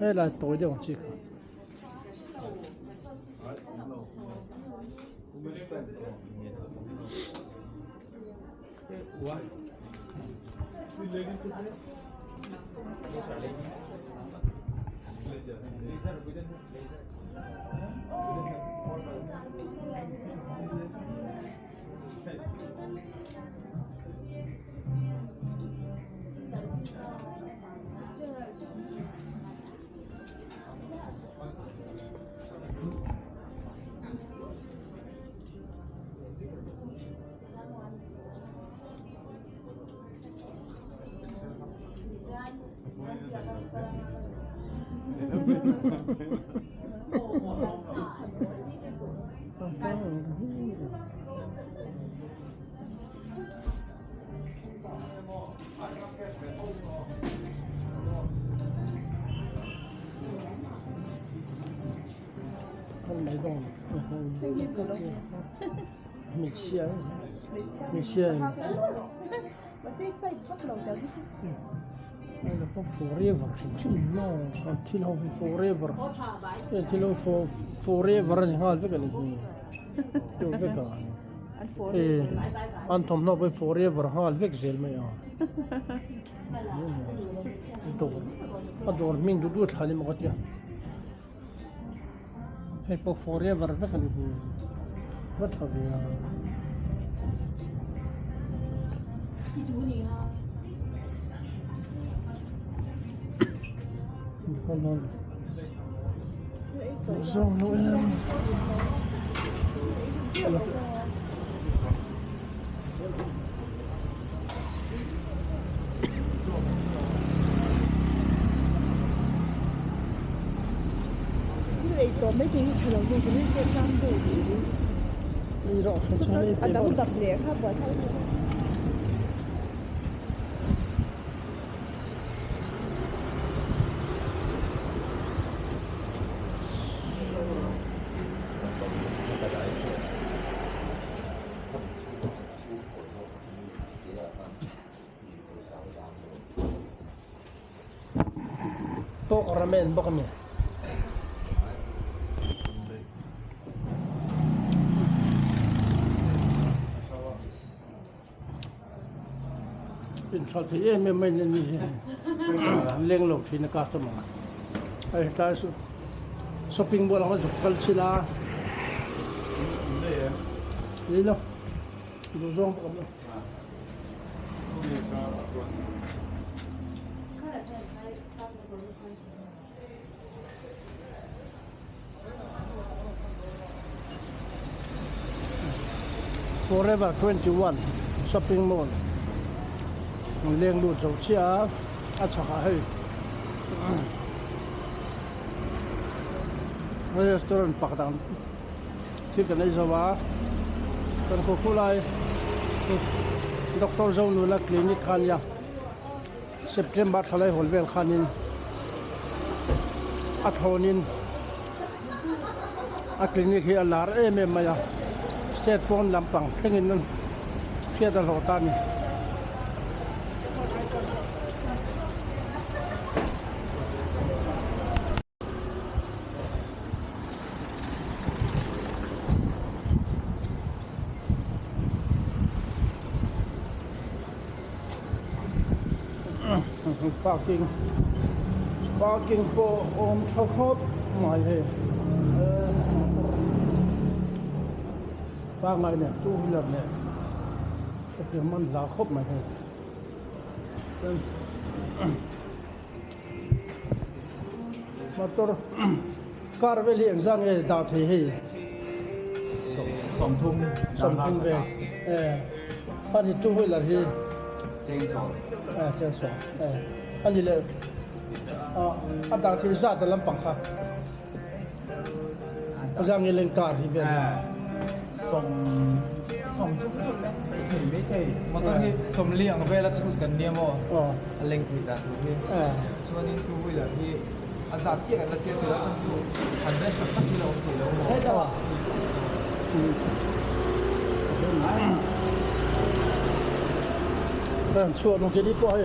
Helai tawi deuh ang chi kha. Hmeichhia hmeichhia forever hrim hrim maw an thil ho hi forever heng thil ho forever a ni nghal vek a ni hi deuh vek a an thawmhnaw pawh hi forever nghal vek zel mai a dawr a dawr hming duh duh thla ni maw ka tia hei pawh forever vek a ni hi va tha ve a. Tawk ramen bawk a ni. Inhralh thei em em mai a ni hi leng lo thin a customer a hetlai saw shopping mall ang a zuk kal thin a ni lo duh zawng pawh awm lo. Forever 21 shopping mall an leng lut zo chiah a a chhakah hei restaurant pakhat ang thil kan ei zo a kan khaw khulai doctor Zonuna clinic kha ania. September thalai hawl vel khanin a thlawnin a clinic hi a lar em em mai a state pawn lampang thlengin an hriat a hlawh ta a ni. Parking parking pawh awm tha khawp mai hei pangngai nen two wheeler nen hetiang man hla khawp mai hei motor car vel hi engzah nge dah thei hei sawmthum sawmthum vel a ni two wheeler hi chengsawn chengsawn a ni leh a dah thei zat a lampang kha a zah nge leng car hi vel sawm sawmthum chu leng thei mai thei motor hi sawmli ang vela chhut kan nia maw a leng theih dan tur hi chuanin two wheeler hi a zat chiah kan la chiang thei lo a chhan chu han rem tak tak hi la awm thei lo maw. Chhuah nung khi ni pawh hei.